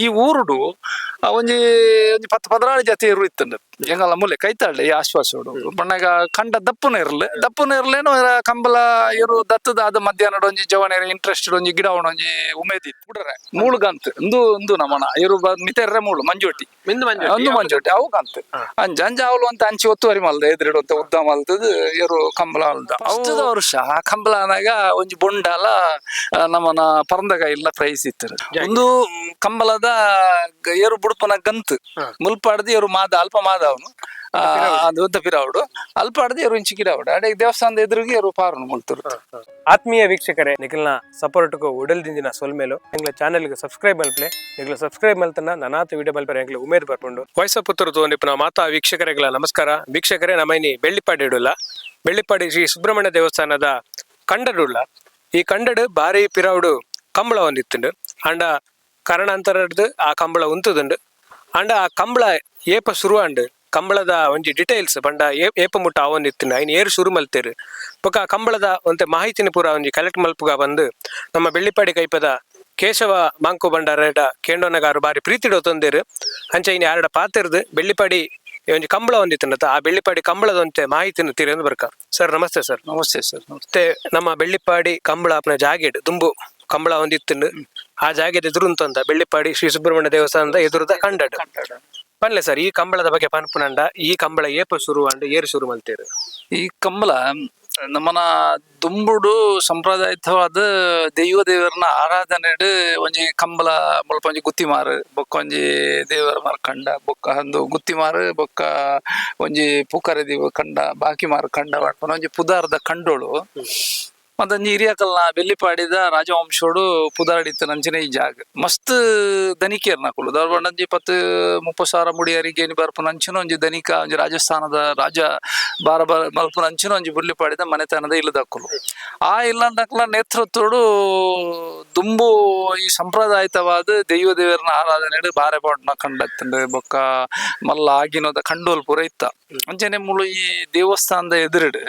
ಈ ಊರುಡು ಒಂಜಿ ಒಂಜಿ ಪತ್ತು ಪದ್ರಾಳು ಜತೆ ಎರು ಇತ್ತಂಡು. ಎಂಗಲ ಮೂಲೆ ಕೈತಾಳ್ಳೆ ಈ ಆಶ್ವಾಸೋಡು ಪಣ್ಣಗ ಕಂಡ ದಪ್ಪುನ ಇರ್ಲೆ, ದಪ್ಪುನ ಇರ್ಲೇನು ಕಂಬಲ ಎರು ದತ್ತದ ಅದು ಮಧ್ಯಾಹ್ನ ಒಂಜಿ ಜವನೇರ ಇಂಟ್ರೆಸ್ಟ್ ಒಂಜಿ ಗಿಡ ಒಂಜಿ ಉಮೇದಿ ಬಿಡ್ರೆ ಮೂಳು ಗಂತ್ ಇಂದು ಇಂದು ನಮನ ಎರು ಮಿತೆರ್ರೆ ಮೂಳು ಮಂಜೋಟಿ. ಮಿಂದು ಮಂಜು. ಒಂದು ಮಂಜೋಟಿ ಅವು ಗಂತ್ ಅಂಚ ಅಂಚ ಅವಳು ಅಂತ ಅಂಚಿ ಒತ್ತುವರಿ ಮಲ್ದ ಎದುರಿಡು ಅಂತ ಉದ್ದ ಮಲ್ತದ ಎರು ಕಂಬಲ ಅಲ್ದ ಅವು ವರ್ಷ ಆ ಕಂಬಲ ಆನಾಗ ಒಂಜಿ ಬೊಂಡಾಲ ನಮ್ಮನ ಪರಂದಗ ಇಲ್ಲ ಪ್ರೈಸ್ ಇತ್ತು. ಒಂದು ಕಂಬಲದ ಏರು ಬುಡ್ಪನ ಗಂತ್ ಮುಲ್ಪಾಡ್ದು ಏರು ಮಾದ ಅಲ್ಪ ಮಾದ ಅವನು ಅದು ಉದ್ದ ಪಿರಾವುಡು ಅಲ್ಪ ಆಡ್ದು ಏರು ಇಂಚಿ ಗಿಡಾವುಡು ಅಡೆ ದೇವಸ್ಥಾನದ ಎದುರಿಗೆ ಏರು ಪಾರುನು ಮುಲ್ತರು. ಆತ್ಮೀಯ ವೀಕ್ಷಕರೇ, ನಿಖಲ್ನ ಸಪೋರ್ಟ್ಗೂ ಉಡಲ್ದಿಂದಿನ ಸೊಲ್ಮೇಲು. ಎಂಗ್ಲ ಚಾನೆಲ್ಗೆ ಸಬ್ಸ್ಕ್ರೈಬ್ ಮಲ್ಪ್ಲೆ. ನಿಗ್ಲ ಸಬ್ಸ್ಕ್ರೈಬ್ ಮಲ್ತನ ನನಾತ ವಿಡಿಯೋ ಮಲ್ಪರೆ ಎಂಗ್ಲ ಉಮೇದ್ ಬರ್ಪುಂಡು. ವಾಯ್ಸ್ ಪುತ್ತೂರು ತೋನಿಪ್ಪನ ಮಾತಾ ವೀಕ್ಷಕರಿಗಳ ನಮಸ್ಕಾರ. ವೀಕ್ಷಕರೇ, ನಮೈನಿ ಬೆಳ್ಳಿಪಾಡಿ ಇಡುಲ್ಲ, ಬೆಳ್ಳಿಪಾಡಿ ಶ್ರೀ ಸುಬ್ರಹ್ಮಣ್ಯ ದೇವಸ್ಥಾನದ ಕಂಡಡುಳ್ಳ. ಈ ಕಂಡಡು ಬಾರಿ ಪಿರಾವುಡು ಕಂಬಳ ಒಂದಿತ್ತುಂಡು. ಅಂಡ ಕಾರಣಾಂತರಡ್ದು ಆ ಕಂಬಳ ಉಂತುದುಂಡು. ಅಂಡ ಆ ಕಂಬಳ ಏಪ ಶುರು ಆಂಡ್, ಕಂಬಳದ ಒಂಜಿ ಡೀಟೇಲ್ಸ್ ಪಂಡ ಏಪ ಮುಟ್ಟ ಆವೊಂದಿತ್ತುಂಡು, ಐನ್ ಏರ್ ಶುರು ಮಲ್ತೇರು, ಬೊಕ ಆ ಕಂಬಳದ ಒಂತೆ ಮಾಹಿತಿನ ಪೂರ ಒಂಜಿ ಕಲೆಕ್ಟ್ ಮಲ್ಪುಗ ಬಂದು ನಮ್ಮ ಬೆಳ್ಳಿಪಾಡಿ ಕೈಪದ ಕೇಶವ ಮಾಂಕು ಭಂಡಾರಡ ಕೇಂಡೋನಗಾರು ಬಾರಿ ಪ್ರೀತಿಡು ತೊಂದೇರು. ಅಂಚ ಇನ್ನು ಯಾರಡ ಪಾತೆರ್ದು ಬೆಳ್ಳಿಪಾಡಿ ಈ ಒಂಜಿ ಕಂಬಳ ಒಂದಿತ್ತುಂಡತ, ಆ ಬೆಳ್ಳಿಪಾಡಿ ಕಂಬಳದ ಒಂತೆ ಮಾಹಿತಿನ ತಿರಿಯೊಂದು ಬರ್ಕ. ಸರ್, ನಮಸ್ತೆ ಸರ್. ನಮಸ್ತೆ ಸರ್, ನಮಸ್ತೆ. ಮತ್ತೆ ನಮ್ಮ ಬೆಳ್ಳಿಪಾಡಿ ಕಂಬಳ ಅಪ್ನ ಜಾಗೆಡ್ ದುಂಬು ಕಂಬಳ ಒಂದಿತ್ತುಂಡು. ಆ ಜಾಗೆದ ಎದುರುಂತಂದ ಬೆಳ್ಳಿಪಾಡಿ ಶ್ರೀ ಸುಬ್ರಹ್ಮಣ್ಯ ದೇವಸ್ಥಾನದ ಎದುರುದ ಕಂಡಡ್ ಪನ್ಲೆ ಸರ್. ಈ ಕಂಬಳದ ಬಗ್ಗೆ ಪನ್ಪುನಂಡ ಈ ಕಂಬಳ ಏಪ ಶುರು ಅಂಡ್ ಏರು ಶುರು ಮಲ್ತೇರು? ಈ ಕಂಬಳ ನಮ್ಮನ ದುಂಬುಡು ಸಂಪ್ರದಾಯಿತವಾದ ದೈವ ದೇವರನ್ನ ಆರಾಧನೆ ಒಂಜಿ ಕಂಬಳ ಮುಲ್ಪ ಒಂಜಿ ಗುತ್ತಿಮಾರು ಬೊಕ್ಕ ಒಂಜಿ ದೇವರ ಮಾರ್ ಕಂಡ ಬೊಕ್ಕ ಅಂದು ಗುತ್ತಿಮಾರು ಬೊಕ್ಕ ಒಂಜಿ ಪೂಕರೆ ದೀವ ಕಂಡ ಬಾಕಿ ಮಾರು ಕಂಡ ಪನ್ಪುನ ಒಂಜಿ ಪುದಾರ್ದ ಕಂಡೋಳು. ಮತ್ತೊಂಜಿ ಹಿರಿಯಕಲ್ನ ಬೆಳ್ಳಿಪಾಡಿದ ರಾಜವಂಶೋಡು ಪುದಾರ್ಡಿತ್ತ ನಂಚಿನ ಈ ಜಾಗ ಮಸ್ತ್ ಧನಿಕೇರ್ನಕುಲು ದಾರ್ಬಂಡಂಜಿ 10-30 ಸಾವಿರ ಮುಡಿಯರಿಗೆ ಬರ್ಪುನ ಅಂಚಿನ ಒಂಜಿ ಧನಿಕ ಒಂಜಿ ರಾಜಸ್ಥಾನದ ರಾಜ ಬಾರ ಬಾರ ಮಲ್ಪುನ ಅಂಚಿನ ಒಂಜಿ ಬುಳ್ಳಿಪಾಡಿದ ಮನೆತನದ ಇಲ್ಲದಕ್ಕಲು. ಆ ಇಲ್ಲದಕ್ಕಲ ನೇತೃತ್ವಡು ದುಂಬು ಈ ಸಂಪ್ರದಾಯಿತವಾದ ದೈವ ದೇವರನ್ನ ಆರಾಧನೆ ಬಾರೆ ಪಾಡ್ನ ಕಂಡತ್ತಂಡು ಬೊಕ್ಕ ಮಲ್ಲ ಆಗಿನೋದ ಕಂಡೋಲ್ ಪೂರ ಇತ್ತ. ಅಂಚನೆ ಮುಳು ಈ ದೇವಸ್ಥಾನದ ಎದುರುಡು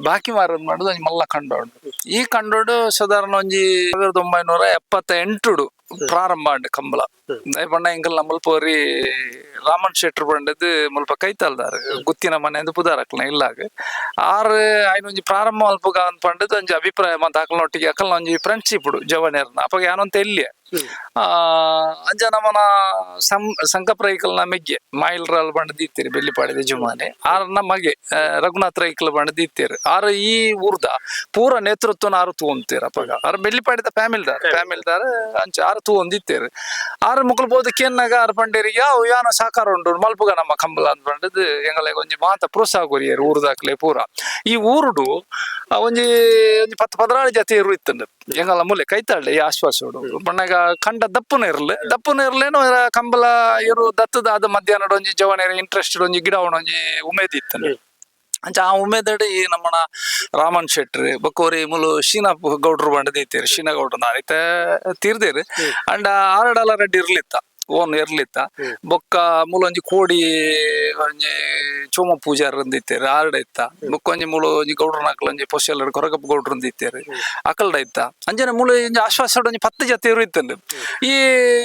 ಬಾಕಿ ಮಾರದ್ ಮಾಡುದು ಒಂಜಿ ಮಲ್ಲ ಕಂಡೋಡು. ಈ ಕಂಡೋಡು ಸಾಧಾರಣ ಒಂಜಿ 1978 ಪ್ರಾರಂಭ ಆಂಡ್ ಕಂಬಳ. ಪಂಡ ಎಂಕಲ್ನ ಮುಲ್ಪೋರಿ ರಾಮನ್ ಶೆಟ್ರು ಬಂಡದು ಮುಲ್ಪ ಕೈತಲ್ದಾರ್ ಗುತ್ತಿನ ಮನೆ ಪುದಾರಕ್ಲ ಇಲ್ಲಾಗ ಆರ್ ಐನ ಒಂಜಿ ಪ್ರಾರಂಭ ಮಲ್ಪುಗ ಅಂದ್ ಪಂಡದು ಒಂಜಿ ಅಭಿಪ್ರಾಯ ಮಂತ ಅಕಲ್ನೊಟ್ಟಿಗೆ ಅಕಲ್ನ ಒಂಜಿ ಫ್ರೆಂಡ್ಶಿಪ್ ಜವನೇರ್ನ ಅಪಗ ಯಾನೊಂತ ಎಲ್ಲಿಯ ಅಂಚ ನಮನ ಸಂಕಪ್ರೈಕಲ್ನ ಮೆಗ್ಗೆ ಮಾಯಿಲ್ರಾಲ್ ಬಂಡದ್ ಇತ್ತೀರಿ ಬೆಳ್ಳಿಪಾಡಿದ ಜುಮಾನೆ ಆರ್ನ ಮಗೆ ರಘುನಾಥ್ ರೈಕಲ್ ಬಂಡದ್ ಇತ್ತೀರಿ. ಆರ್ ಈ ಊರ್ದ ಪೂರ ನೇತೃತ್ವನ ಆರು ತೂಂತೀರ. ಅಪಗ ಆರ್ ಬೆಳ್ಳಿಪಾಡಿದ ಫ್ಯಾಮಿಲಿದಾರ ಫ್ಯಾಮಿಲಿದಾರ. ಅಂಚ ಆರು ತೂವೊಂದಿತ್ತೇರು. ಆರು ಮುಕುಲು ಬೋದ ಕೇನ್ನಾಗ ಆರು ಪಂಡೇರಿಗೆ ಅವು ಯಾನ ಸಾಕಾರ ಉಂಡು ಮಲ್ಪುಗ ನಮ್ಮ ಕಂಬಲ ಅಂದ್ ಪಂಡದು ಎಂಗಲೆ ಒಂಜಿ ಮಾತ ಪ್ರೋತ್ಸಾಹ ಕೊರಿಯರು ಊರುದಾಕ್ಲೆ ಪೂರ. ಈ ಊರುಡು ಒಂಜಿ ಒಂಜಿ 10-16 ಜತೆ ಎರು ಇತ್ತಂಡು. ಎಂಗಲ ಮೂಲೆ ಕೈತಾಳ್ಳೆ ಈ ಆಶ್ವಾಸೋಡು ಪಣ್ಣಗ ಕಂಡ ದಪ್ಪುನ ಇರ್ಲೆ, ದಪ್ಪುನ ಇರ್ಲೇನು ಕಂಬಲ ಎರು ದತ್ತದ ಅದು ಮಧ್ಯಾಹ್ನ ಒಂಜಿ ಜವನೇರ ಇಂಟ್ರೆಸ್ಟ್ ಒಂಜಿ ಗಿಡ ಒಂಜಿ ಉಮೇದ್ ಇತ್ತಂಡು. ಅಂಚ ಆ ಉಮೇದಡ್ ಈ ನಮ್ಮನ ರಾಮನ್ ಶೆಟ್ರು ಬೊಕ್ಕೋರಿ ಮುಲು ಶೀನಾ ಗೌಡ್ರು ಬಂಡದ ಇತ್ತೀರಿ. ಶೀನಾ ಗೌಡ್ರು ನಾನಿತ ತೀರ್ದೇರು. ಅಂಡ ಆರಡಲ ರೆಡ್ಡಿ ಇರ್ಲಿತ್ತ ಓನ್ ಇರ್ಲಿತ್ತ. ಬೊಕ್ಕ ಮೂಲೊಂಜಿ ಕೋಡಿ ಒಂಜಿ ಚೋಮ ಪೂಜಾರ್ ಇತ್ತೀರಿ ಆರಡ ಇತ್ತ. ಬೊಕ್ಕ ಒಂಜಿ ಮೂಲು ಒಂಜಿ ಗೌಡ್ರನ ಅಕಲ್ ಒಂಜಿ ಪೊಸೆಲ್ ಕೊರಗಪ್ಪ ಗೌಡ್ರು ಇತ್ತೀರಿ ಅಕಲ್ಡ ಇತ್ತ. ಅಂಚನೆ ಮೂಲು ಒಂಜಿ ಆಶ್ವಾಸ ಒಂಜಿ 10 ಜತೆ ಇತ್ತಂಡು. ಈ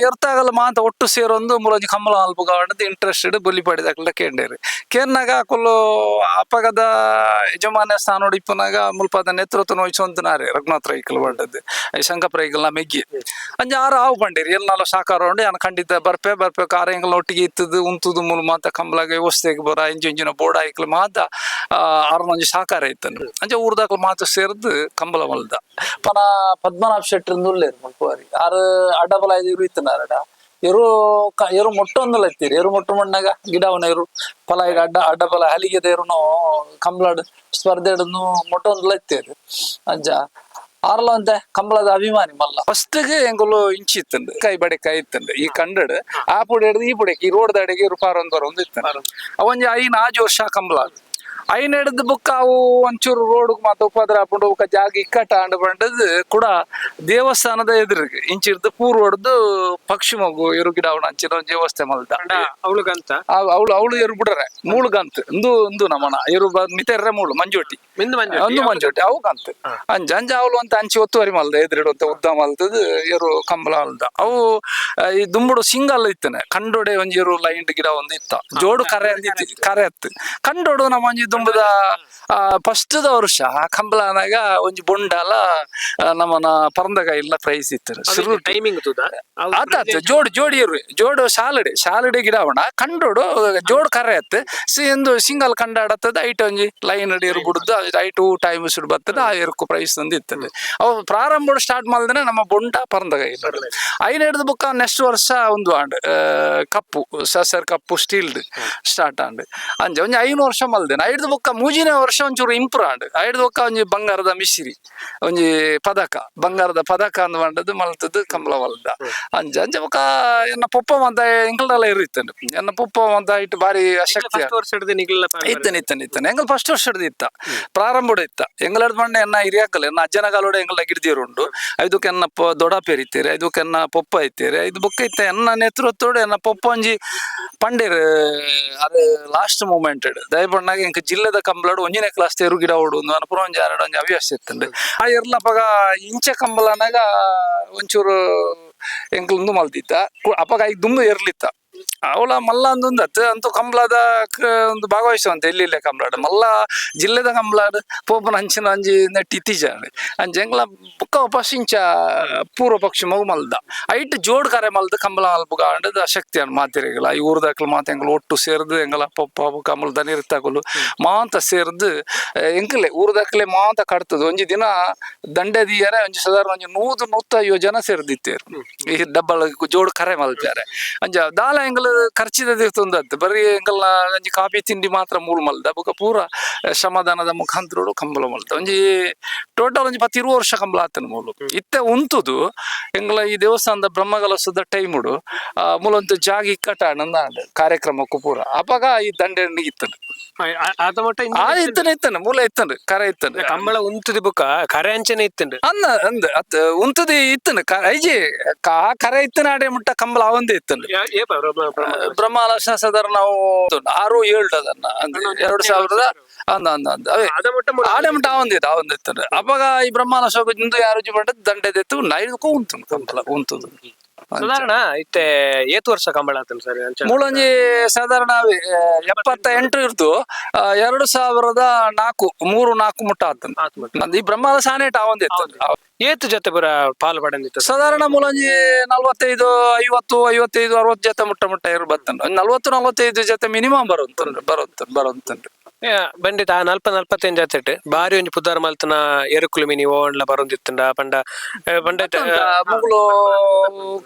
ಎರ್ತಾಗಲ ಮಾತ ಒಟ್ಟು ಸೇರೊಂದು ಮೂಲೊಂಜಿ ಕಮ್ಮಲ ಅಲ್ಪ ಇಂಟ್ರೆಸ್ಟೆಡ್ ಬೊಲ್ಲಿ ಪಾಡಿದ ಅಕಲ್ಡ ಕೇಂಡೇರು. ಕೇರ್ನಾಗ ಅಕುಲು ಅಪಗದ ಯಜಮಾನ ಸ್ಥಾನೋಡು ಇಪ್ಪುನಾಗ ಮುಲ್ಪದ ನೇತೃತ್ವ ವಹಿಸೊಂತನಾರೆ ರಘುನಾಥ್ ರೈಕಲ್ ಬಂಡದ್ದು ಶಂಕಪ್ಪ ರೈಕಲ್ನ ಮೆಗ್ಗಿ. ಅಂಚ ಆರು ಆವು ಬಂಡೇರಿ ಎಲ್ಲಾಲ ಸಾಕಾರ ಉಂಡು. ಯಾನ್ ಖಂಡಿತ ಬರ್ಪೆ ಬರ್ಪೆ ಕಾರ ಎಂಕಲ್ನ ಒಟ್ಟಿಗೆ ಇತ್ತದು ಉಂತುದು ಮೂಲು ಮಾತ ಕಂಬಲಾಗ ವ್ಯವಸ್ಥೆಗೆ ಬರ ಇಂಚ ಇಂಚಿನ ಬೋರ್ಡ್ ಆಯ್ಕಲ್ ಮಾತ ಆರ್ನ ಒಂಜಿ ಸಾಕಾರ ಇತ್ತನು. ಅಂಚ ಊರ್ದಾಕಲ್ ಮಾತ ಸೇರ್ದು ಕಂಬಲ ಮಲ್ದ. ಪನ ಪದ್ಮನಾಭ ಶೆಟ್ರ್ ಉಲ್ಲೇರು ಮುಲ್ಪವಾರಿ. ಆರು ಅಡ್ಡಬಲ ಇರು ಇತ್ತನಾರಡ ಎರು ಎರು ಮೊಟ್ಟೊಂದುಲ ಇತ್ತೀರಿ. ಎರು ಮೊಟ್ಟು ಮಣ್ಣಾಗ ಗಿಡವನ ಎರು ಫಲ ಈಗ ಅಡ್ಡ ಅಡ್ಡಬಲ ಹಲಿಗೆದ ಎರುನು ಕಂಬಳಡ್ ಸ್ಪರ್ಧೆಡನ್ನು ಮೊಟ್ಟೊಂದುಲ ಇತ್ತೀರಿ. ಅಂಚ ಆರ್ಲ ಅಂತೆ ಕಂಬಳದ ಅಭಿಮಾನಿ ಮಲ್ಲ. ಫಸ್ಟ್ ಗೆ ಎಂಗುಲು ಇಂಚಿ ಇತ್ತಂಡು ಕೈ ಬಡೆ ಕೈ ಇತ್ತಂಡು. ಈ ಕಂಡಡ್ ಆ ಪುಡಿ ಹಿಡ್ದು ಈ ಪುಡಿ ಈ ರೋಡ್ ದಡೆಗೆ ರೂಪಾರ ಒಂದು ಬರ ಒಂದು ಇತ್ತು. ಅವೊಂಜಿ 5-5 ವರ್ಷ ಕಂಬಳ ಅದು. ಐನ್ ಹಿಡ್ದು ಬುಕ್ಕ ಅವು ಒಂಚೂರು ರೋಡ್ ಮಾತ ಉಪದ್ರ ಆಪುಂಡು ಬುಕ್ಕ ಜಾಗ ಇಕ್ಕಟ್ಟ ಆಂಡ್ ಪಂಡದ್ ಕೂಡ ದೇವಸ್ಥಾನದ ಎದುರಿಗೆ ಇಂಚಿರ್ದು ಪೂರ್ವಡ್ದು ಪಕ್ಷಿ ಮಗು ಎರು ಗಿಡ ಅವನ ಅಂಚಿನ ಒಂಜಿ ವ್ಯವಸ್ಥೆ ಮಲ್ದ. ಅವಳುಗಂತ. ಅವಳು ಅವಳು ಎರು ಬಿಡರೆ ಮೂಳುಗಂತ ಇಂದು ಇಂದು ನಮನ ಎರು ಮಿತೆರ್ರೆ ಮೂಳು ಮಂಜೋಟಿ. ಮಿಂದು ಮಂಜು. ಒಂದು ಮಂಜೋಟಿ ಅವು ಕಂತ ಅಂಜ ಅಂಜ ಅವಳು ಅಂತ ಅಂಚಿ ಒತ್ತುವರಿ ಮಲ್ದ ಎದುರಿಡು ಅಂತ ಉದ್ದ ಮಲ್ತದ ಎರು ಕಂಬಳ ಅಲ್ದ ಅವು ಈ ದುಂಬುಡು ಸಿಂಗಲ್ ಇತ್ತನೆ ಕಂಡೋಡೆ ಒಂಜಿ ಎರು ಲೈನ್ ಗಿಡ ಒಂದು ಇತ್ತ ಜೋಡು ಕರೆ ಅಂದ್ ಇತ್ತು ಕರೆ ಅತ್ತು ಕಂಡೋಡು ನಮ್ಮ ಒಂಜಿ ದುಂಬುದ ಫಸ್ಟ್ the ವರ್ಷ ಕಂಬಳ ಅನಾಗ ಒಂಜಿ ಬೊಂಡಾಲ ನಮ್ಮನ ಪರಂದಗ ಇಲ್ಲ ಪ್ರೈಸ್ ಇತ್ತು ಶುರು. ಟೈಮಿಂಗ್ ತೂದ. ಆತ ಆತ ಜೋಡು ಜೋಡಿ ಇರು ಜೋಡು ಸಾಲಡೆ ಸಾಲಡೆ ಗಿಡ ಅವಣ ಕಂಡೋಡು ಜೋಡು ಕರೆ ಅತ್ತು ಸಿ ಎಂದು ಸಿಂಗಲ್ ಕಂಡಾಡತ್ತದ ಐಟ್ ಒಂಜಿ ಲೈನ್ ಅಡಿ ಇರು ಬಿಡುದು ಐಟು ಟೈಮ್ ಸುಡು ಬರ್ತದೆ ಆ ಎರುಕು ಪ್ರೈಸ್ ತಂದು ಇರ್ತದೆ. ಅವು ಪ್ರಾರಂಭ ಸ್ಟಾರ್ಟ್ ಮಾಡಿದ್ರೆ ನಮ್ಮ ಬೊಂಡ ಪರಂದಗ ಇಲ್ಲ. ಐನ ಹಿಡಿದು ಬುಕ್ಕ ನೆಕ್ಸ್ಟ್ ವರ್ಷ ಒಂದು ಆಂಡ್ ಕಪ್ಪು ಸಸರ್ ಕಪ್ಪು ಸ್ಟೀಲ್ಡ್ ಸ್ಟಾರ್ಟ್ ಆಂಡ್ ಅಂಜ ಒಂಜಿ 5 ವರ್ಷ ಮಲ್ದೇನೆ. ಐದು ಬುಕ್ಕ ಮೂಜಿನೇ ವರ್ಷ ಒಂಚೂರು ಇಂಪ್ರೂವ್ ಆಂಡ್. ಐದು ಬುಕ್ಕ ಒಂಜಿ ಬಂಗಾರದ ಮಿಸಿರಿ ಒಂಜಿ ಪದಕ ಬಂಗಾರದ ಪದಕ ಅಂದ್ ಮಂಡದ್ದು ಮಲ್ತದ್ದು ಕಂಬಳ ಮಲ್ದ ಅಂಜ ಅಂಜ ಬೊಕ್ಕ ಎನ್ನ ಪೊಪ್ಪ ಮಂತ ಎಂಕಲ್ನೆಲ್ಲ ಇರಿತ್ತಂಡು ಎನ್ನ ಪೊಪ್ಪ ಮಂತ ಇಟ್ಟು ಬಾರಿ ಅಶಕ್ತಿ. ಫಸ್ಟ್ ವರ್ಷ ಹಿಡ್ದು ನಿಗ್ಲ. ಇತ್ತನೆ ಇತ್ತನೆ ಇತ್ತನೆ ಎಂಗಲ್ ಫಸ್ಟ್ ವರ್ಷ ಹಿಡ್ದು ಇತ್ತ ಪ್ರಾರಂಭ ಇತ್ತ ಎಂಗಳದ್ ಮಂಡೆ ಎನ್ನ ಹಿರಿಯಾಕಲ್ ಎನ್ನ ಅಜ್ಜನ ಕಾಲೋಡೆ ಎಂಗಳ ಗಿಡ್ದಿರು ಉಂಡು. ಐದಕ್ಕೆ ಎನ್ನ ದೊಡ್ಡಪ್ಪೇರ್ ಇತ್ತೀರಿ, ಐದಕ್ಕೆ ಎನ್ನ ಪೊಪ್ಪ ಇತ್ತೀರಿ, ಐದು ಬೊಕ್ಕ ಇತ್ತ ಎನ್ನ ನೇತೃತ್ವೋಡು ಎನ್ನ ಪೊಪ್ಪ ಒಂಜಿ ಪಂಡೇರ್ ಅದು ಲಾಸ್ಟ್ ಮೂಮೆಂಟ್ ದಯಪಣ್ಣಾಗ ಎಂಕ ಜಿಲ್ಲೆದ ಕಂಬಳಡು ಒಂಜಿನೇ ಕ್ಲಾಸ್ ತೇರು ಗಿಡ ಓಡು ಒಂದು ಅನುಪುರ ಒಂಜಿ ಆರಡು ಒಂಜಿ ಹವ್ಯಾಸ ಇತ್ತಂಡು. ಆ ಇರ್ಲಪಗ ಇಂಚ ಕಂಬಳನಾಗ ಒಂಚೂರು ಎಂಕ್ಲು ಮಲ್ದಿತ್ತ ಅಪಗ ಐಕ್ ದುಂಬು ಇರ್ಲಿತ್ತ ಅವಳ ಮಲ್ಲ ಅಂದೊಂದು ಅತ್ತು ಅಂತೂ ಕಂಬಳದ ಒಂದು ಭಾಗವಹಿಸುವಂತ ಎಲ್ಲಿ ಇಲ್ಲ ಕಂಬಳಾಡು ಮಲ್ಲ ಜಿಲ್ಲೆದ ಕಂಬಳಾಡು ಪೋಪನ ಅಂಚಿನ ಅಂಜಿ ನೆಟ್ಟಿ ಇತ್ತೀಚೆ ಅಂಚ ಎಂಗ್ಲ ಬುಕ್ಕ ಪಶಿಂಚ ಪೂರ್ವ ಪಕ್ಷಿ ಮಗು ಮಲ್ದ ಐಟ್ ಜೋಡ್ ಕರೆ ಮಲ್ದ ಕಂಬಳ ಮಲ್ಪುಗ ಅಂಡದ ಶಕ್ತಿ ಅನ್ ಮಾತಿರಿಗಳ ಈ ಊರ್ದಾಕ್ಲು ಮಾತ ಎಂಗ್ಲ ಒಟ್ಟು ಸೇರ್ದು ಎಂಗಲ ಪಪ್ಪ ಕಮಲ್ ದನಿರ್ತಾಕಲು ಮಾಂತ ಸೇರ್ದು ಎಂಕಲೆ ಊರ್ದಾಕ್ಲೆ ಮಾಂತ ಕಟ್ತದ. ಒಂಜಿ ದಿನ ದಂಡೆ ದಿಯರೆ ಒಂಜಿ ಸಾಧಾರಣ ಒಂಜಿ 100 150 ಜನ ಸೇರ್ದಿತ್ತೇರು ಈ ಡಬ್ಬಲ್ ಜೋಡ್ ಕರೆ ಮಲ್ತಾರೆ. ಅಂಚ ದಾಲ ಎಂಗಲ ಖರ್ಚಿದ ತೊಂದತ್ತು ಬರೀ ಎಂಕಲ್ನ ಒಂಜಿ ಕಾಫಿ ತಿಂಡಿ ಮಾತ್ರ ಮೂಲು ಮಲ್ದ ಬೊಕ ಪೂರ ಶ್ರಮದಾನದ ಮುಖಾಂತರ ಕಂಬಳ ಮಲ್ತ ಒಂಜಿ ಟೋಟಲ್ ಒಂಜಿ ಪತ್ತು 20 ವರ್ಷ ಕಂಬಳ ಆತನ ಮೂಲು ಇತ್ತೆ ಉಂತುದು. ಎಂಗ್ಲ ಈ ದೇವಸ್ಥಾನದ ಬ್ರಹ್ಮಕಲಶದ ಟೈಮುಡು ಮೂಲೊಂದು ಜಾಗ ಇಕ್ಕಟ ನಂದ ಕಾರ್ಯಕ್ರಮಕ್ಕೂ ಪೂರ ಅಪಗ ಈ ದಂಡೆ ಇತ್ತನು. ಆತ ಮಟ್ಟ. ಆ ಇತ್ತನ ಇತ್ತನ ಮೂಲ ಇತ್ತನು ಕರೆ ಇತ್ತನು. ಕಂಬಳ ಉಂತುದಿ ಬುಕ್ಕ ಕರೆ ಅಂಚನೆ ಇತ್ತಂಡು. ಅನ್ನ ಅಂದ್ ಅತ್ ಉಂತುದಿ ಇತ್ತನು ಐಜಿ ಆ ಕರೆ ಇತ್ತನ ಆಡೆ ಮುಟ್ಟ ಕಂಬಳ ಅವಂದೇ ಇತ್ತನು. ಬ್ರಹ್ಮಕಲಶ ಸಾಧಾರಣ ನಾವು 6 7 ಅದನ್ನ ಅಂದ್ರೆ 2000 ಅಂದ ಅಂದ ಅಂದ ಅವೇ ಆಡೆ ಮುಟ್ಟ ಅವಂದಿತ್ತು ಅವಂದಿತ್ತು. ಅವಾಗ ಈ ಬ್ರಹ್ಮಕಲಶ ಇಂದು ಯಾರು ಪಂಡ ದಂಡೆದೆತ್ತು ನೈದಕ್ಕೂ ಉಂಟು ಕಂಬಳ ಉಂತುದು. ಸಾಧಾರಣ ಇತ್ತೆ ಏತು ವರ್ಷ ಕಂಬಳ ಆತನ ಸರ್ ಅಂಚ? ಮೂಲೊಂಜಿ ಸಾಧಾರಣ 78 ಇರ್ತು 2004 3 4 ಮುಟ್ಟ ಆತನ. ಆತ್ ಮಟ್ಟ. ನಂದು ಈ ಬ್ರಹ್ಮಕಲಶ ಆನೇಟ ಅವಂದಿತ್ತು. ಏತು ಜೊತೆ ಬರ ಪಾಲು ಪಡೆದಿತ್ತು? ಸಾಧಾರಣ ಮೂಲೊಂಜಿ 45 50 55 60 ಜೊತೆ ಮುಟ್ಟ ಮುಟ್ಟ ಇರು ಬತ್ತನ್ ಒಂದ್ 40 45 ಜೊತೆ ಮಿನಿಮಮ್ ಬರುವಂತನ್ರಿ ಬರುವಂತ ಬರುವಂತನ್ರಿ. ಬಂಡಿತ ಆ ನಲ್ಪ ನಲ್ಪತ್ತೈದು ಜೊತೆ ಇಟ್ಟು ಬಾರಿ ಒಂಜಿ ಪುದ್ದಾರ್ ಮಲ್ತನ ಎರುಕುಲು ಮಿನಿ ಓಂಡ್ಲ ಬರೊಂದಿತ್ತಂಡ ಪಂಡ ಪಂಡ. ಮುಗುಲು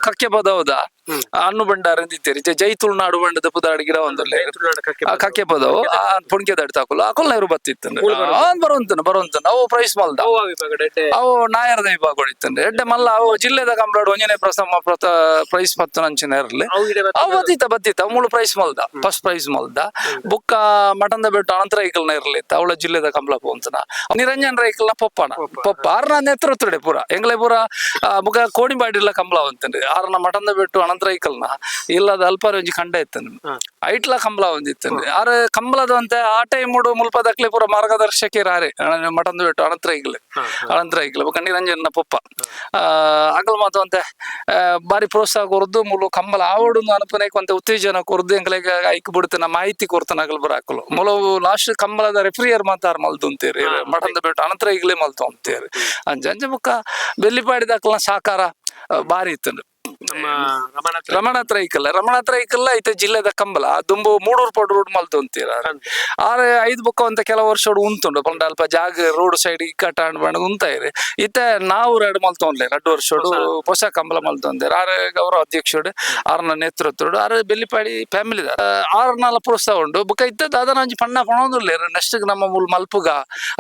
ಕಕ್ಕೆ ಪದವದ ಅನ್ನು ಭಂಡಾರ ಅಂದಿತ್ತೇರಿ ಜೈ ತುಳುನಾಡು ಬಂಡದ ಪುದಾಡಿ ಗಿಡ ಒಂದಲ್ಲೇ ಕಕ್ಕೆ ಪದವು ಆ ಪುಣ್ಕೆ ದಡ್ ತಾಕುಲು ಅಕುಲ್ ನೈರು ಬತ್ತಿತ್ತು ಬರುವಂತನ ಬರುವಂತನ ಅವು ಪ್ರೈಸ್ ಮಲ್ದ. ಅವು ನಾಯರದ ವಿಭಾಗ ಹೊಡಿತಂದ್ರೆ ಎಡ್ಡೆ ಮಲ್ಲ ಅವು ಜಿಲ್ಲೆದ ಕಂಬಳಾಡು ಒಂಜನೇ ಪ್ರಥಮ ಪ್ರಥ ಪ್ರೈಸ್ ಪತ್ತು ನಂಚಿನ ಇರಲಿ. ಅವು ಬತ್ತಿತ್ತ ಬತ್ತಿತ್ತ ಅವು ಮೂಳು ಪ್ರೈಸ್ ಮಲ್ದ ಫಸ್ಟ್ ಪ್ರೈಸ್ ಮಲ್ದ. ಬುಕ್ಕ ಮಟಂದ ಬೆಟ್ಟು ಅನಂತರ ರೈಕಲ್ನ ಇರಲಿ ಅವಳ ಜಿಲ್ಲೆದ ಕಂಬಳ ಪೋಂತನ ನಿರಂಜನ್ ರೈಕಲ್ನ ಪೊಪ್ಪಣ ಪೊಪ್ಪ ಆರ್ನ ನೇತೃತ್ವಡೆ ಪೂರ ಎಂಗ್ಲೆ ಪೂರ ಬುಕ್ಕ ಕೋಣಿಬಾಡಿಲ್ಲ ಕಂಬಳ ಅಂತಂದ್ರೆ ಆರ್ನ ಮಟಂದ ಬೆಟ್ಟು ಅನಂತರ ರೈಕಲ್ನ ಇಲ್ಲದ ಅಲ್ಪಾರ ಒಂಜಿ ಖಂಡ ಇತ್ತನು ಐಟ್ಲ ಕಂಬಳ ಒಂದಿತ್ತಂದ್ರೆ ಆರ ಕಂಬಳದ ಅಂತ ಆ ಟೈಮ್ ಮುಲ್ಪದಕ್ಲೆ ಪೂರ ಮಾರ್ಗದರ್ಶಕರು ಆರೆ ಮಟಂದ ಬೆಟ್ಟು ಅನಂತರ ಐಕ್ಲೆ ಅನಂತರ ಐಕ್ಲೆ ಬೊಕ್ಕ ನಿರಂಜನ ಪೊಪ್ಪ ಅಗಲ್ ಮಾತು ಅಂತೆ ಬಾರಿ ಪ್ರೋತ್ಸಾಹ ಕೊರ್ದು ಮುಲು ಕಂಬಳ ಆವಡು ಅನುಪನೇಕ್ ಅಂತ ಉತ್ತೇಜನ ಕೊರ್ದು ಎಂಕ್ಲೆಗ್ ಐಕ್ ಬಿಡ್ತನ ಮಾಹಿತಿ ಕೊರ್ತನ ಅಗಲ್ ಬರಾಕಲು ಮುಲು ಲಾಸ್ಟ್ ಕಂಬಳದ ರೆಫ್ರಿಯರ್ ಮಾತಾರ್ ಮಲ್ದು ಅಂತೀರಿ ಮಠದ ಬೆಟ್ಟು ಅನಂತರ ಈಗಲೇ ಮಲ್ತು ಅಂತೀರಿ. ಅಂಜ ಅಂಜ ಬೊಕ್ಕ ಬೆಲ್ಲಿಪಾಡಿದಾಕಲ್ನ ಸಾಕಾರ ಬಾರಿ ಇತ್ತು. ನಮ್ಮ ರಮಣ. ರಮಣ ತ್ರೈಕಲ್ಲ ರಮಣ ತ್ರೈಕಲ್ಲ ಐತೆ ಜಿಲ್ಲೆದ ಕಂಬಳ ದುಂಬು ಮೂಡೂರು ಪೋಡು ರೋಡ್ ಮಲ್ತು ಅಂತೀರ ಆರೆ ಐದು ಬೊಕ್ಕ ಅಂತ ಕೆಲವು ವರ್ಷ ಉಂತುಂಡು ಪಂಡ ಅಲ್ಪ ಜಾಗ ರೋಡ್ ಸೈಡ್ ಇಕ್ಕಟ್ಟ ಬಣ್ಣ ಉಂತಾಯಿರಿ ಇತ್ತೆ ನಾವು ರಡ್ ಮಲ್ತೊಂಡ್ಲೆ 2 ವರ್ಷೋಡು ಹೊಸ ಕಂಬಳ ಮಲ್ತೊಂದೇರು ಆರೆ ಗೌರವ ಅಧ್ಯಕ್ಷರು ಆರ್ನ ನೇತೃತ್ವಡು ಆರೆ ಬೆಲ್ಲಿಪಾಡಿ ಫ್ಯಾಮಿಲಿ ಆರ್ನಾಲ ಪ್ರೋತ್ಸಾಹ ಉಂಡು. ಬೊಕ್ಕ ಇತ್ತ ದಾದನ ಒಂಜಿ ಪಣ್ಣ ಪಣೊಂದುಲ್ಲೇರು ನೆಕ್ಸ್ಟ್ ನಮ್ಮ ಮೂಲ ಮಲ್ಪುಗ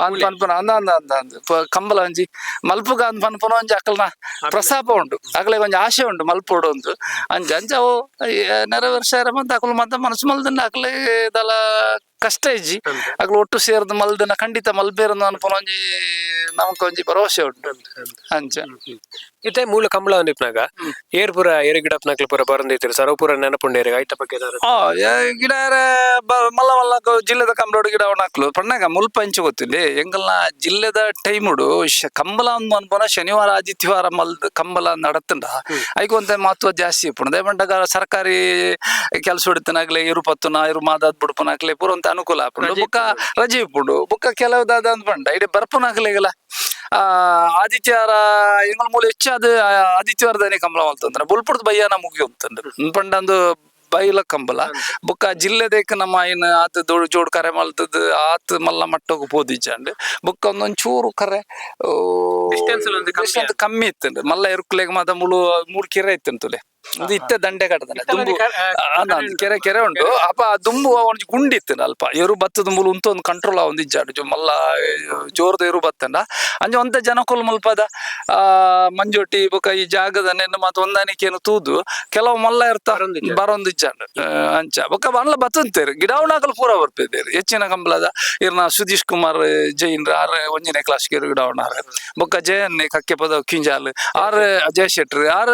ಅಂದ್ ಪನ್ಪುನ ಅಂದ ಅಂದ ಅಂದ ಅಂದ್ ಕಂಬಳ ಒಂಜಿ ಮಲ್ಪುಗ ಅಂದ್ ಪನ್ಪುನ ಒಂಜಿ ಅಕಲ್ನ ಪ್ರಸ್ತಾಪ ಉಂಡು ಅಗಲೆ ಒಂಜಿ ಆಶೆ ಉಂಡು ಮಲ್ಪೋಡು ಒಂದು ಅಂಚ ಅಂಚ ಅವು ನೆರವೇರ್ಸಾರ ಮತ್ತೆ ಅಕಲು ಮತ್ತೆ ಮನಸ್ಸು ಮಲ್ದಂಡ ಅಕಲೆ ದಲ. ಕಷ್ಟ ಇಜ್ಜಿ. ಅಕ್ಲು ಒಟ್ಟು ಸೇರ್ದು ಮಲ್ದನ ಖಂಡಿತ ಮಲ್ಪೇರಂದು ಅನ್ಪುನ ಒಂಜಿ ನಮಕ್ ಒಂಜಿ ಭರವಸೆ ಉಂಟು ಅಂಚ. ಇತ್ತೆ ಮೂಲ ಕಂಬಳ ಒಂದಿಪ್ಪನಾಗ ಏರ್ ಪೂರ ಏರು ಗಿಡಪ್ನಕ್ಲು ಪೂರ ಬರಂದಿತ್ತಿರು ಸರವು ಪೂರ ನೆನಪುಂಡೇರು ಐತ ಬಗ್ಗೆ ಏನಾದ್ರು? ಆ ಏ ಗಿಡ ಏರೆ ಮಲ್ಲ ಮಲ್ಲ ಜಿಲ್ಲೆದ ಕಂಬಳೋಡು ಗಿಡ ಹಾಕ್ಲು ಪಣ್ಣಾಗ ಮುಲ್ಪ ಇಂಚ ಗೊತ್ತಿಲ್ಲ ಎಂಗಲ್ನ ಜಿಲ್ಲೆದ ಟೈಮುಡು ಕಂಬಳ ಅಂದ್ ಅನ್ಪುನ ಶನಿವಾರ ಆದಿತ್ಯವಾರ ಮಲ್ದ್ ಕಂಬಳ ನಡತ್ತಂಡ ಐಕ್ ಒಂತೆ ಮಹತ್ವ ಜಾಸ್ತಿ ಇಪ್ಪುಂಡು. ದಯಮಂಡಗ ಸರ್ಕಾರಿ ಕೆಲಸ ಹೊಡಿತನಾಗ್ಲೆ ಇರು ಪತ್ತುನ ಇರು ಮಾದಾದ್ ಬುಡ್ಪುನಾಗ್ಲೆ ಪೂರ ಒಂತೆ ಅನುಕೂಲ ಆಪುಂಡು. ಬೊಕ್ಕ ರಜೆ ಇಪ್ಪುಂಡು. ಬೊಕ್ಕ ಕೆಲವು ದಾದ ಅಂದ್ ಪಂಡ ಇಡೆ ಬರ್ಪುನಾಗ್ಲೆಗಲ ಆ ಆದಿತ್ಯವಾರ ಎಂಗಲ್ ಮೂಲ ಹೆಚ್ಚಾದ ಆದಿತ್ಯವಾರದಾನೆ ಕಂಬಳ ಮಲ್ತಂದ್ರ ಬೊಲ್ಪುಡ್ದು ಬಯ್ಯಾನ ಮುಗಿಯುತ್ತಂಡು ಪಂಡಂದು ಬೈಲ ಕಂಬಲ. ಬೊಕ್ಕ ಜಿಲ್ಲೆದೇಕ ನಮ್ಮ ಐನ್ ಆತ್ ದೊಡ್ಡ ಜೋಡ್ ಕರೆ ಮಲ್ತದ್ ಆತ್ ಮಲ್ಲ ಮಟ್ಟೋಗು ಪೋದಿಜ್ಜಂಡ್. ಬೊಕ್ಕ ಒಂದೊಂದ್ ಚೂರು ಕರೆ Distance ಅಲ್ಲಿ ಒಂದು ಕಮ್ಮಿ. Distance ಕಮ್ಮಿ ಇತ್ತಂಡ್. ಮಲ್ಲ ಎರುಕುಲೆಗ್ ಮಾತ ಮುಳು ಮೂರು ಕೆರೆ ಇತ್ತಂತುಲೆ. ಇದು ಇತ್ತೆ ದಂಡೆ ಕಟ್ಟದನೆ ದುಂಬು ಕೆರೆ ಕೆರೆ ಉಂಟು. ಅಪ ದುಂಬು ಒಂಜಿ ಗುಂಡಿ ಇತ್ತು ಅಲ್ಪ. ಎರು ಬತ್ತದ ಮೂಲು ಉಂತು ಒಂದು ಕಂಟ್ರೋಲ್ ಒಂದು ಇಜ್ಜಾಡು ಮಲ್ಲ ಜೋರದ ಎರು ಬತ್ತಂಡ ಅಂಚ ಒಂತೆ ಜನಕುಲು ಮುಲ್ಪದ ಆ ಮಂಜೊಟ್ಟಿ ಬೊಕ ಈ ಜಾಗದ ನೆನ್ನ ಮಾತ ಹೊಂದಾಣಿಕೆಯನ್ನು ತೂದು ಕೆಲವು ಮಲ್ಲ ಇರ್ತ ಬರೊಂದು ಇಜ್ಜಾಂಡ್. ಅಂಚ ಬೊಕ ಬಣ್ಣ ಬತ್ತಂತೇರು ಗಿಡವನಾಗಲು ಪೂರ ಬರ್ಪಿದ್ದೇರು. ಹೆಚ್ಚಿನ ಕಂಬಳದ ಇರ್ನ ಸುಧೀಶ್ ಕುಮಾರ್ ಜೈನ್ ಆರ್ ಒಂಜನೇ ಕ್ಲಾಸ್ ಗಿಡವನಾರ್. ಬೊಕ್ಕ ಜಯನ್ನೆ ಕಕ್ಕೆ ಪದ ಕಿಂಜಾಲ್ ಆರ್, ಜಯ ಶೆಟ್ರ್ ಆರ್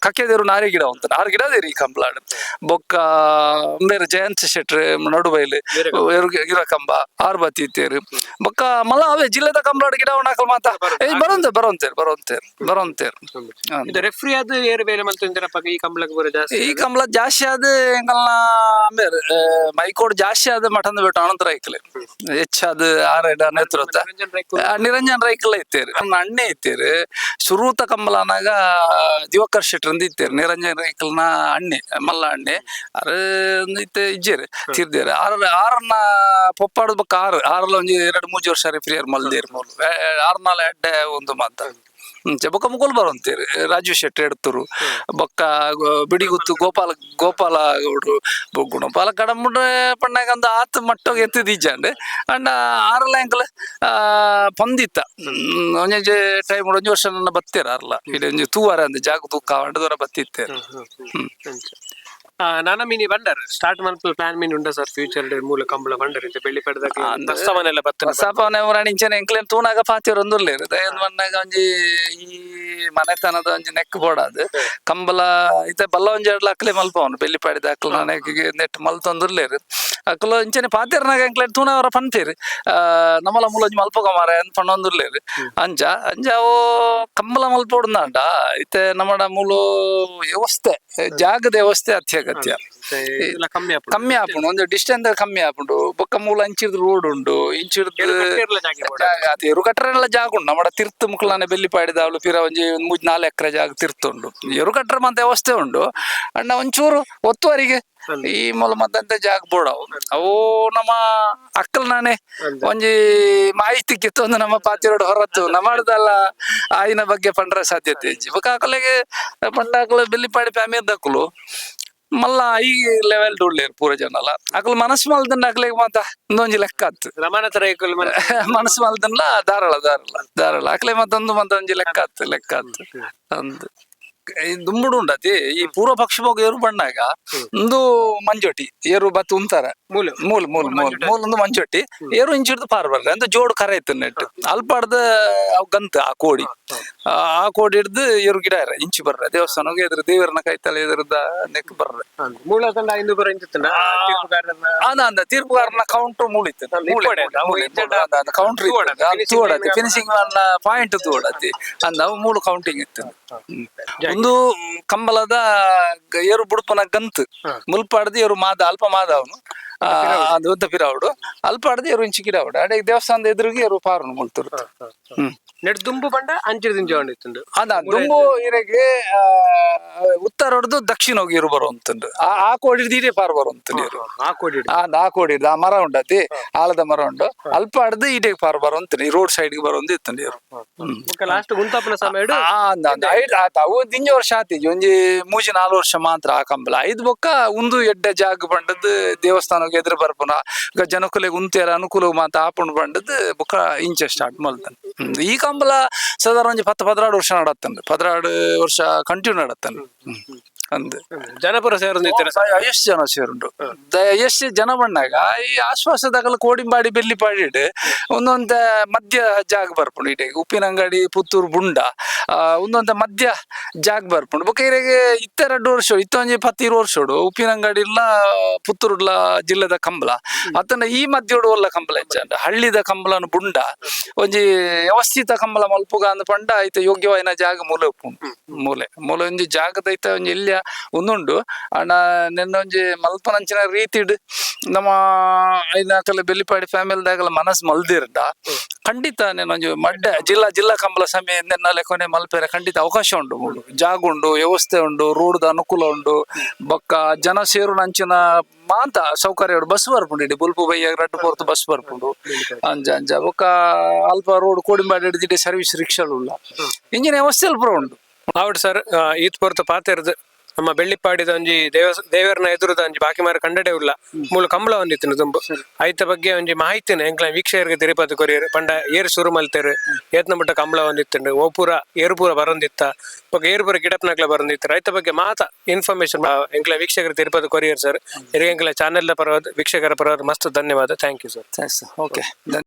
ಕಕ್ಕೆದೇರು ನಾರೇ ಗಿಡ ಉಂಟು ಆರು ಗಿಡ ದೇರಿ ಈ ಕಂಬಳಾಡ್. ಬೊಕ್ಕ ಬೇರೆ ಜಯಂತ್ ಶೆಟ್ರ್ ನಡುಬೈಲು ಗಿರ ಕಂಬ ಆರ್ ಬತ್ತಿ ಇತ್ತೇರು. ಬೊಕ್ಕ ಮಲ್ಲ ಅವೇ ಜಿಲ್ಲೆದ ಕಂಬಳಾಡ್ ಗಿಡ ಉಣಾಕಲ್ ಮಾತ ಬರಂತೆ ಬರಂತೇರು ಬರಂತೇರು ಬರಂತೇರು. ಇದು ರೆಫ್ರಿ ಅದು ಏರು ಬೇಲೆ ಮಲ್ತೊಂದಿರಪ್ಪ ಈ ಕಂಬಳಕ್ಕೆ ಪೂರ ಜಾಸ್ತಿ? ಈ ಕಂಬಳ ಜಾಸ್ತಿ ಆದ ಎಂಗಲ್ನ ಬೇರೆ ಮೈಕೋಡ್ ಜಾಸ್ತಿ ಆದ ಮಠಂದ ಬಿಟ್ಟು ಅನಂತರ ಐಕ್ಲೆ ಹೆಚ್ಚಾದ ಆರ್ ಎಡ ನೇತೃತ್ವ. ನಿರಂಜನ್ ರೈಕುಲ್. ನಿರಂಜನ್ ರೈಕಲ್ ಇತ್ತೇರು, ನನ್ನ ಅಣ್ಣೆ ಇತ್ತೇರು. ಶುರೂತ ಕಂಬಲನಾಗ ದಿವಾಕರ್ ಶೆಟ್ರಂದ ಇತ್ತೇರು. ನಿರಂಜನ್ ರೈಕಲ್ನ ಅಣ್ಣೆ, ಮಲ್ಲ ಅಣ್ಣೆ ಅರ್ ಇತ್ತೆ ಇಜ್ಜೇರು, ತೀರ್ದೇರು. ಆರ್ ಆರನ್ನ ಪೊಪ್ಪಾಡದ ಬೊಕ್ಕ ಆರು ಆರಲ್ಲ ಒಂಜಿ ಎರಡು ಮೂಜಿ ವರ್ಷ ರೆಫ್ರಿಯರ್ ಮಲ್ದೇರು ಮೂಲು ಆರ್ನಾಲ ಎಡ್ಡೆ ಒಂದು ಮಾತ ಬೊಕ್ಕ ಮುಗುಲ್ ಬರುವಂತೇರು. ರಾಜು ಶೆಟ್ಟಿ ಎಡ್ತರು. ಬೊಕ್ಕ ಬಿಡಿಗುತ್ತು ಗೋಪಾಲ ಗೋಪಾಲ ಗೌಡ್ರು ಗುಣಪಾಲ ಕಡಂಬುಡ್ರೆ ಪಣ್ಣಾಗ ಒಂದು ಆತ್ ಮಟ್ಟೋಗ ಎತ್ತಿದಿಜ್ಜಾಂಡ್. ಅಂಡ ಆರಲ್ಲ ಎಂಕಲ್ ಪಂದಿತ್ತ ಒಂಜೊಂಜಿ ಟೈಮ್ ಒಂಜಿ ವರ್ಷ ನನ್ನ ಬತ್ತೀರ ಅರ್ಲ ಇಲ್ಲಿ ಒಂಜಿ ತೂವಾರ ಅಂದ್ ಜಾಗ ತೂಕ ದೂರ ಬತ್ತಿತ್ತೇರು. ನಾನ ಮೀನಿ ಬಂಡರ್ ಸ್ಟಾರ್ಟ್ ಮಲ್ಪ ಪ್ಲಾನ್ ಮೀನ್ ಉಂಡ ಸರ್ ಫ್ಯೂಚರ್ ಮೂಲ ಕಂಬಳ ಬಂಡರ್ ಇತ್ತೆ ಬೆಳ್ಳಿ ಪಡೆದಾಗ ಪ್ರಸ್ತಾವನೆ ಎಲ್ಲ ಬತ್ತನ? ಪ್ರಸ್ತಾಪನೆ ಇಂಚನೆ ಎಂಕ್ಲೇನ್ ತೂನಾಗ ಪಾತಿಯರ್ ಒಂದುಲ್ಲೇರು. ದಯನ್ ಬಂದಾಗ ಒಂಜಿ ಈ ಮನೆತನದ ಒಂಜಿ ನೆಕ್ ಬೋಡಾದ್ ಕಂಬಲ ಇತ್ತೆ ಬಲ್ಲ ಒಂಜಿ ಎರಡ್ಲ ಅಕ್ಲೆ ಮಲ್ಪವನು ಬೆಳ್ಳಿಪಾಡಿದ ಅಕ್ಲು ನೆಕ್ ನೆಟ್ ಮಲ್ತೊಂದುಲ್ಲೇರು. ಅಕ್ಲು ಇಂಚನೆ ಪಾತಿರ್ನಾಗ ಎಂಕ್ಲೇನ್ ತೂನವರ ಪನ್ಪೇರು ನಮ್ಮಲ ಮೂಲ ಒಂಜಿ ಮಲ್ಪಗ ಮಾರೆ ಅಂದ್ ಪನ್ನೊಂದುಲ್ಲೇರು. ಅಂಚ ಅಂಚ ಅವು ಕಂಬಲ ಮಲ್ಪೊಡುಂದಾಂಡ ಇತ್ತೆ ನಮ್ಮಡ ಮೂಲು ವ್ಯವಸ್ಥೆ ಜಾಗದ ವ್ಯವಸ್ಥೆ ಅತ್ಯಗತ್ಯ. ಇದೆಲ್ಲ ಕಮ್ಮಿ ಆಪುಂಡು. ಕಮ್ಮಿ ಆಪುಂಡು, ಒಂದು ಡಿಸ್ಟೆನ್ಸ್ ಕಮ್ಮಿ ಆಪುಂಡು. ಬೊಕ್ಕ ಮೂಲ ಅಂಚಿರ್ದು ರೋಡ್ ಉಂಡು ಇಂಚಿರ್ದು. ಕಟ್ಟೆರ್ಲ ಜಾಗೆ ಬೋಡ. ಜಾಗ ಅದು ಎರು ಕಟ್ಟರೆಲ್ಲ ಜಾಗ ಉಂಡು ನಮ್ಮ ತಿರ್ತು. ಮುಕ್ಲಾನೆ ಬೆಲ್ಲಿ ಪಾಡಿದವಳು ಪಿರ ಒಂಜಿ ಒಂದ್ ಮೂಜ್ ನಾಲ್ ಎಕರೆ ಜಾಗ ತಿರ್ತು ಉಂಡು. ಎರು ಕಟ್ಟರೆ ಮತ್ತೆ ವ್ಯವಸ್ಥೆ ಉಂಡು. ಅಣ್ಣ ಒಂಚೂರು ಒತ್ತುವರಿಗೆ ಈ ಮೂಲ ಮತ್ತಂತೆ ಜಾಗ ಬೋಡವು. ಅವು ನಮ್ಮ ಅಕ್ಕಲ್ ನಾನೇ ಒಂಜಿ ಮಾಹಿತಿ ಕಿತ್ತೊಂದು ನಮ್ಮ ಪಾತಿರೋಡ್ ಹೊರತು ನಮ್ಮದಲ್ಲ ಆಯಿನ ಬಗ್ಗೆ ಪಂಡ್ರೆ ಸಾಧ್ಯತೆ ಇಜ್ಜಿ. ಬೊಕ್ಕ ಅಕಲೆಗೆ ಪಂಡ ಅಕಲು ಬೆಲ್ಲಿಪಾಡಿ ಫ್ಯಾಮಿಲಿ ದಕ್ಕಲು ಮಲ್ಲ ಈ ಲೆವೆಲ್ ಉಳ್ಳೇರು ಪೂರ ಜನಲ. ಅಕಲ್ ಮನಸ್ಸು ಮಲ್ದಂಡ ಅಕ್ಲೆಗ್ ಮಾತ ಒಂದೊಂಜಿ ಲೆಕ್ಕ ಆತು. ರಮಾನಾಥ ರೈಕುಲ್ ಮನೆ. ಮನಸ್ಸು ಮಲ್ದಂಡ್ಲ ಧಾರಾಳ ಧಾರಾಳ ಧಾರಾಳ ಅಕ್ಲೆ ಮತ್ತೊಂದು ಮತ್ತೊಂಜಿ ಲೆಕ್ಕ ಆತು ಲೆಕ್ಕ ಆತು ಅಂದ್. ಈ ದುಂಬುಡು ಉಂಡತಿ ಈ ಪೂರ್ವ ಪಕ್ಷ ಹೋಗಿ ಏರು ಬಣ್ಣಾಗ ಒಂದು ಮಂಜೊಟ್ಟಿ ಏರು ಬತ್ತು ಉಂತಾರ. ಮೂಲ. ಮೂಲ ಮೂಲ ಮೂಲ ಮೂಲ ಒಂದು ಮಂಜೊಟ್ಟಿ ಏರು ಇಂಚಿಡ್ದು ಪಾರ್ ಬರ್ರೆ ಅಂತ ಜೋಡು ಕರೆ ಇತ್ತು ನೆಟ್ ಅಲ್ಪಾಡ್ದ ಅವ್ ಗಂತ ಆ ಕೋಡಿ ಆ ಆ ಕೋಡಿ ಹಿಡ್ದು ಏರು ಗಿಡ ಇರ ಇಂಚಿ ಬರ್ರೆ ದೇವಸ್ಥಾನಕ್ಕೆ ಎದುರು ದೇವರನ್ನ ಕೈತಲೆ ಎದುರುದ ನೆಕ್ ಬರ್ರೆ. ಮೂಲ ತಂಡ ಐನೂರು ಬರ ಇಂಚಿತ್ತಂಡ. ಅಂದ ಅಂದ ತೀರ್ಪುಗಾರನ ಕೌಂಟರ್ ಮೂಳಿತ್ತು. Counter ತೂಡತಿ finishing point ತೂಡತಿ ಅಂದ ಅವು ಮೂಳು ಕೌಂಟಿಂಗ್ ಇತ್ತು. ಒಂದು ಕಂಬಳದ ಏರು ಬುಡ್ಪನ ಗಂತು ಮುಲ್ಪಾಡ್ದು ಏರು ಮಾದ ಅಲ್ಪ ಮಾದ ಅವನು ಅದು ಉದ್ದ ಪಿರಾವುಡು ಅಲ್ಪ ಆಡ್ದು ಏರು ಇಂಚಿ ಗಿಡಾವುಡು ಅಡೆ ದೇವಸ್ಥಾನದ ಎದುರಿಗೆ ಏರು ಪಾರುನು ಮುಲ್ತುರ್ತು. ನೆಟ್ ದುಂಬು ಬಂಡ ಅಂಚಿದ ಇಂಚ ಇತ್ತುಂಡು. ಅದ ದುಂಬು ಇರೆಗೆ ಉತ್ತರ ಹೊಡೆದು ದಕ್ಷಿಣ ಹೋಗಿ ಇರು ಬರುವಂತುಂಡು. ಆ ಆ ಕೋಡಿ ಹಿಡ್ದು ಪಾರು ಬರುವಂತ ನೀರು. ಆ ಕೋಡಿ. ಆ ಆ ಕೋಡಿ ಹಿಡ್ದು ಆ ಮರ ಉಂಡತಿ ಆಲದ ಮರ ಉಂಡು ಅಲ್ಪ ಆಡ್ದು ಈಟೆಗೆ ಪಾರು ಬರುವಂತ ರೋಡ್ ಸೈಡ್ ಬರುವಂತ ಇತ್ತು ನೀರು. ಲಾಸ್ಟ್ ಗುಂತಾಪನ ಸಮಯ. ಆ, ಅಂದ್ ಅಂದ್. ಐದ್ ಆತ ಅವು ದಿಂಜ ವರ್ಷ ಆತಿಜಿ ಒಂಜಿ ಮೂಜಿ ನಾಲ್ ವರ್ಷ ಮಾತ್ರ ಆ ಕಂಬಳ. ಐದ್ ಬೊಕ್ಕ ಉಂದು ಎಡ್ಡೆ ಜಾಗ ಪಂಡದ್ ದೇವಸ್ಥಾನಕ್ಕೆ ಎದುರು ಬರ್ಪುನ ಈಗ ಜನಕುಲೆಗ್ ಉಂತೇರ ಅನುಕೂಲ ಮಾತ ಆಪುಂಡು ಪಂಡದ್ ಬೊಕ್ಕ ಇಂಚೆ ಸ್ಟಾರ್ಟ್ ಮಲ್ತನ್. ಈ ಕಂಬಳ ಸಾಧಾರಣ ಒಂಜಿ 10 12 ವರ್ಷ ನಡತ್ತಂಡು, 12 ವರ್ಷ ಕಂಟಿನ್ಯೂ ನಡತ್ತಂಡು. ಅಂದ್. ಜನಪುರ ಸೇರೊಂದಿತ್ತೆರ್. ಎಷ್ಟು ಜನ ಸೇರುಂಡು, ಎಷ್ಟು ಜನ ಬಣ್ಣಾಗ ಈ ಆಶ್ವಾಸದಾಗಲ ಕೋಡಿಂಬಾಡಿ ಬೆಳ್ಳಿಪಾಡಿಡ್ ಒಂದೊಂದ ಮಧ್ಯ ಜಾಗ ಬರ್ಪುಂಡು. ಇಡೆಗ್ ಉಪ್ಪಿನಂಗಡಿ ಪುತ್ತೂರು ಬುಂಡ, ಒಂದೊಂದ ಮಧ್ಯ ಜಾಗ ಬರ್ಪುಂಡು. ಬೊಕ ಇರೆಗ್ ಇತ್ತೆ 2 ವರ್ಷ, ಇತ್ತ ಒಂಜಿ 10 ವರ್ಷಡು ಉಪ್ಪಿನಂಗಡಿ ಇಲ್ಲ ಪುತ್ತೂರುಡ್ಲ ಜಿಲ್ಲೆದ ಕಂಬಳ ಅತ್ತಂಡ ಈ ಮಧ್ಯೋಡು ಒಲ್ಲ ಕಂಬಳ ಹೆಚ್ಚಂಡ ಹಳ್ಳಿದ ಕಂಬಳನ ಬುಂಡ ಒಂಜಿ ವ್ಯವಸ್ಥಿತ ಕಂಬಳ ಮಲ್ಪುಗ ಅಂದ್ ಪಂಡ ಐತ ಯೋಗ್ಯವಾಯಿನ ಜಾಗ ಮೂಲೆ ಉಪ್ಪುಂಡು. ಮೂಲೆ ಮೂಲೆ ಒಂಜಿ ಜಾಗದ ಐತ ಒಂಜಿ ಎಲ್ಯ ಉಂದುಂಡು ಅಣ್ಣ. ನಿನ್ನ ಒಂಜಿ ಮಲ್ಪನಂಚಿನ ರೀತಿಡ್ ನಮ್ಮ ಐನಾಕಲ ಬೆಳ್ಳಿಪಾಡಿ ಫ್ಯಾಮಿಲಿ ದಾಗಲ ಮನಸ್ ಮಲ್ದಿರ್ದ ಖಂಡಿತ ಒಂಜಿ ಮಡ್ಡ ಜಿಲ್ಲಾ ಜಿಲ್ಲಾ ಕಂಬಳ ಸಮಯ ನಿನ್ನ ಲೆಕ್ಕನೆ ಮಲ್ಪೆರೆ ಖಂಡಿತ ಅವಕಾಶ ಉಂಡು. ಮೂಲು ಜಾಗ ಉಂಡು, ವ್ಯವಸ್ಥೆ ಉಂಡು, ರೋಡ್ದ ಅನುಕೂಲ ಉಂಡು, ಬೊಕ್ಕ ಜನ ಸೇರುನಂಚಿನ ಮಾಂತ ಸೌಕರ್ಯ ಉಂಡು. ಬಸ್ ಬರ್ಪುಂಡು ಇಡಿ ಬೊಲ್ಪು ಬಯ್ಯ ರಡ್ಡ್ ಪೊರ್ತು ಬಸ್ ಬರ್ಪುಂಡು. ಅಂಚ ಅಂಚ ಬೊಕ್ಕ ಅಲ್ಪ ರೋಡ್ ಕೋಡಿಂಬಾಡಿ ಹಿಡ್ದಿಡೆ ಸರ್ವಿಸ್ ರಿಕ್ಷಾಲು ಉಲ್ಲ, ಇಂಜಿನ ವ್ಯವಸ್ಥೆ ಪೂರ ಉಂಡು. ಆವಡ್ ಸರ್, ಈತ್ ಪೊರ್ತು ಪಾತೆರ್ದ್ ನಮ್ಮ ಬೆಳ್ಳಿಪ್ಪಾಡಿದ ಒಂಜಿ ದೇವ ದೇವರನ ಎದುರುದ ಒಂಜಿ ಬಾಕಿ ಮಾರ ಕಂಡಡೆ ಉಲ್ಲ ಮೂಲು ಕಂಬಳ ಒಂದಿತ್ತಿನ ತುಂಬು ಐತ ಬಗ್ಗೆ ಒಂಜಿ ಮಾಹಿತಿನ ಎಂಕ್ಲ ವೀಕ್ಷಕರಿಗೆ ತೆರಿಪಾದ ಕೊರಿಯರ್. ಪಂಡ ಏರ್ ಶುರು ಮಲ್ತೆರ್, ಏತ್ನ ಮಟ್ಟ ಕಂಬಳ ಒಂದಿತ್ತುಂಡು, ಓ ಪೂರ ಏರು ಪೂರ ಬರೊಂದಿತ್ತ, ಬೊಕ ಏರು ಪೂರ ಗಿಡಪ್ನಕ್ಲ ಬರೊಂದಿತ್ತ, ಐತ ಬಗ್ಗೆ ಮಾತ ಇನ್ಫಾರ್ಮೇಶನ್ ಎಂಕ್ಲ ವೀಕ್ಷಕರಿಗೆ ತೆರಿಪಾದ ಕೊರಿಯರ್ ಸರ್. ಎಂಕ್ಲ ಚಾನೆಲ್ ಪರವಾದ, ವೀಕ್ಷಕರ ಪರವಾದ ಮಸ್ತ್ ಧನ್ಯವಾದ. Thank you sir. Thanks, okay.